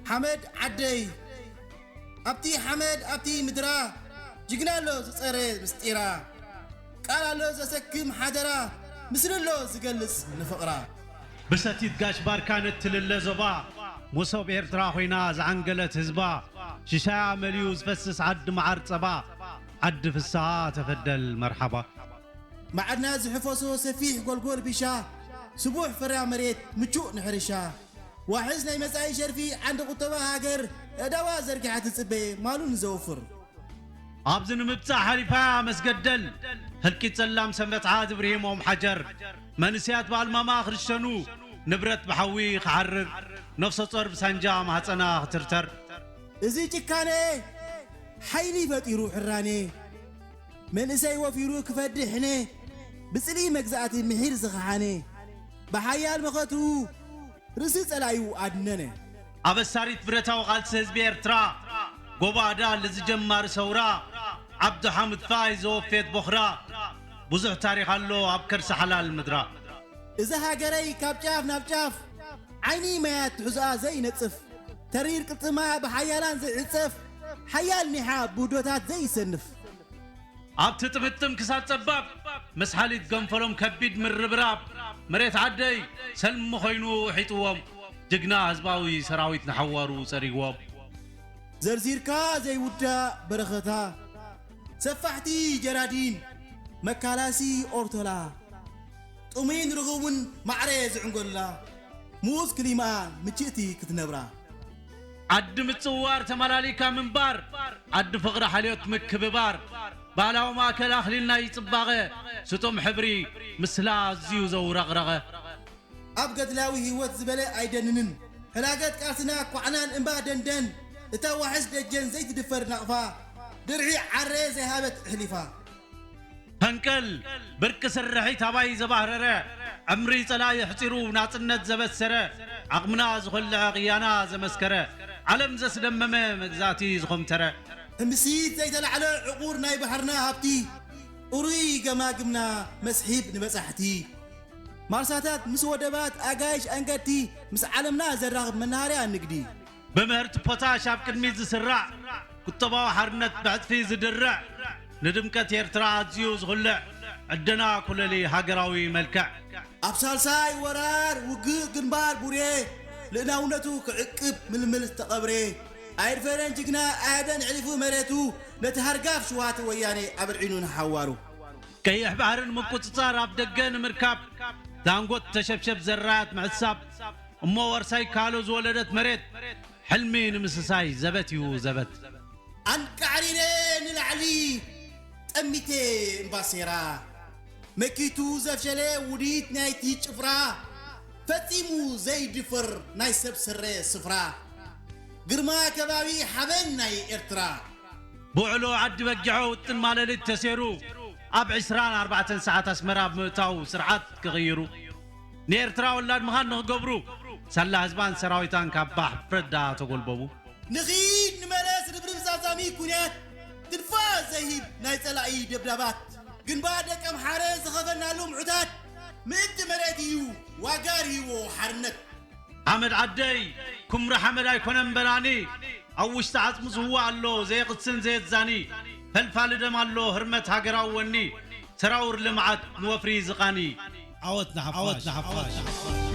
ሓመድ ዓደይ ኣብቲ ሓመድ ኣብቲ ምድራ ጅግና ኣሎ ዝጸረ ምስጢራ ቃል ኣሎ ዘሰክም ሓደራ ምስሊ ኣሎ ዝገልጽ ንፍቕራ። ብሰቲት ጋሽ ባርካ ነትልለ ዞባ፣ መሶብ ኤርትራ ኮይና ዝዓንገለት ህዝባ፣ ሽሻያ መሊኡ ዝፈስስ ዓዲ መዓር ጸባ፣ ዓዲ ፍስሃ ተፈደል መርሓባ። ማዕድናት ዝሕፈሶ ሰፊሕ ጎልጎል ቢሻ፣ ስቡሕ ፍርያ መሬት ምቹእ ንሕርሻ፣ ዋሕስ ናይ መጻኢ ሸርፊ ዓንዲ ቁጠባ ሃገር፣ ኣእዳዋ ዘርጊሓ ትጽበ ማሉ ንዘውፍር። ኣብዚ ንምብጻሕ ሓሊፋ መስገደል፣ ህልቂት ጸላም ሰንበት ዓድ እብርሂሞም ሓጀር፣ መንእሰያት ብኣልማማ ክርሸኑ፣ ንብረት ብሓዊ ክሓርር፣ ነፍሰ ጾር ብሳንጃ ማህጸና ክትርተር። እዚ ጭካኔ ሓይሊ ፈጢሩ ሕራኔ፣ መንእሰይ ወፊሩ ክፈድሕነ፣ ብጽልኢ መግዛእቲ ምሒር ዝኸሓነ፣ ብሓያል መኸትኡ ርእሲ ጸላኢኡ ኣድነነ። ኣበሳሪት ብረታዊ ቃልሲ ህዝቢ ኤርትራ፣ ጎባዳ ለዚ ጀማሪ ሰውራ፣ ዓብዱ ሓምድ ፋይ ዘወፌት ቦኽራ፣ ብዙሕ ታሪኽ ኣሎ ኣብ ከርሲ ሓላል ምድራ። እዛ ሃገረይ ካብ ጫፍ ናብ ጫፍ ዓይኒ ማያት ትሕዝኣ ዘይነጽፍ፣ ተሪር ቅልጽማ ብሓያላን ዘይዕጸፍ፣ ሓያል ኒሓ ብውዶታት ዘይሰንፍ። ኣብቲ ጥምጥም ክሳብ ጸባብ መስሓሊት ገንፈሎም ከቢድ ምርብራብ መሬት ዓደይ ሰልሚ ኮይኑ ውሒጥዎም ጅግና ህዝባዊ ሰራዊት ንሓዋሩ ጸሪግዎም። ዘርዚርካ ዘይውዳእ በረኸታ፣ ሰፋሕቲ ጀራዲን፣ መካላሲ ኦርቶላ፣ ጥሙይን ርኹብን ማዕረ ዝዕንገሉላ፣ ምኡዝ ክሊማኣ ምችእቲ ክትነብራ። ዓዲ ምጽዋር ተመላሊካ ምንባር፣ ዓዲ ፍቕሪ ሓልዮት ምክብባር፣ ባህላዊ ማእከል ኣኽሊል ናይ ጽባቐ፣ ስጡም ሕብሪ ምስላ ኣዝዩ ዘውረቕረቐ። ኣብ ገድላዊ ህይወት ዝበለ ኣይደንንን፣ ሕላገት ቃልስና ኳዕናን እምባ ደንደን፣ እታ ዋሕስ ደጀን ዘይትድፈር ናቕፋ፣ ድርዒ ዓረ ዘይሃበት ኣሕሊፋ። ፈንቅል ብርቂ ስርሒት ኣባይ ዘባህረረ፣ ዕምሪ ጸላኢ ኣሕጺሩ ናጽነት ዘበሰረ፣ ዓቕምና ዝኾልዐ ቅያና ዘመስከረ፣ ዓለም ዘስደመመ መግዛእቲ ዝኾምተረ። ሕምሲት ዘይተላዕለ ዕቑር ናይ ባሕርና ሃብቲ፣ ጥሩይ ገማግምና መስሒብ ንበጻሕቲ። ማርሳታት ምስ ወደባት ኣጋይሽ ኣንገድቲ፣ ምስ ዓለምና ዘራኽብ መናሃርያ ንግዲ። ብምህርቲ ፖታሽ ኣብ ቅድሚት ዝስራዕ፣ ቁጠባዊ ሓርነት ብዕጽፊ ዝድርዕ፣ ንድምቀት ኤርትራ ኣዝዩ ዝኹልዕ፣ ዕደና ኩለሊ ሃገራዊ መልክዕ። ኣብ ሳልሳይ ወራር ውግእ ግንባር ቡሬ፣ ልእላውነቱ ክዕቅብ ምልምል ዝተቐብሬ። ኣይድፈረን ጅግና ኣየደን ኣዕሊፉ መሬቱ፣ ነቲ ሃርጋፍ ሽዋት ወያኔ ኣብርዒኑ ንሓዋሩ። ቀይሕ ባሕሪ ንምቁጽጻር ኣብ ደገ ንምርካብ ዛንጎት ተሸብሸብ ዘራያት ምሕሳብ እሞ ወርሳይ ካሎ ዝወለደት መሬት ሕልሚ ንምስሳይ ዘበት እዩ ዘበት። ኣንቃዕሪረ ንላዕሊ ጠሚተ እምባሴራ መኪቱ ዘፍሸለ ውዲት ናይቲ ጭፍራ ፈጺሙ ዘይድፈር ናይ ሰብ ስረ ስፍራ ግርማ ከባቢ ሓበን ናይ ኤርትራ። ብውዕሎ ዓዲ በጊዖ ውጥን ማለሊት ተሴሩ ኣብ ዕስራን ኣርባዕተን ሰዓት ኣስመራ ብምእታው ስርዓት ክቕይሩ ንኤርትራ ወላድ ምዃን ንኽገብሩ ሳላ ህዝባን ሰራዊታን ካብ ባሕፍረት ደኣ ተጎልበቡ። ንኺድ ንመለስ ርብርብ ዛዛሚ ኩንያት ትንፋስ ዘይሂብ ናይ ጸላኢ ደብዳባት ግንባር ደቀምሓረ ዝኸፈናሉ ምዑታት ምእንቲ መሬት እዩ ዋጋ ርሂዎ ሓርነት። ሓመድ ዓደይ ኩምሪ ሓመድ ኣይኮነን በላኒ ኣብ ውሽጢ ዓጽሙ ዝህዋ ኣሎ ዘየቕስን ዘየዛኒ ፈልፋሊ ደም ኣሎ ህርመት ሃገራዊ ወኒ ሰራውር ልምዓት ንወፍሪ ዝቓኒ ዓወት ንሓፋሽ።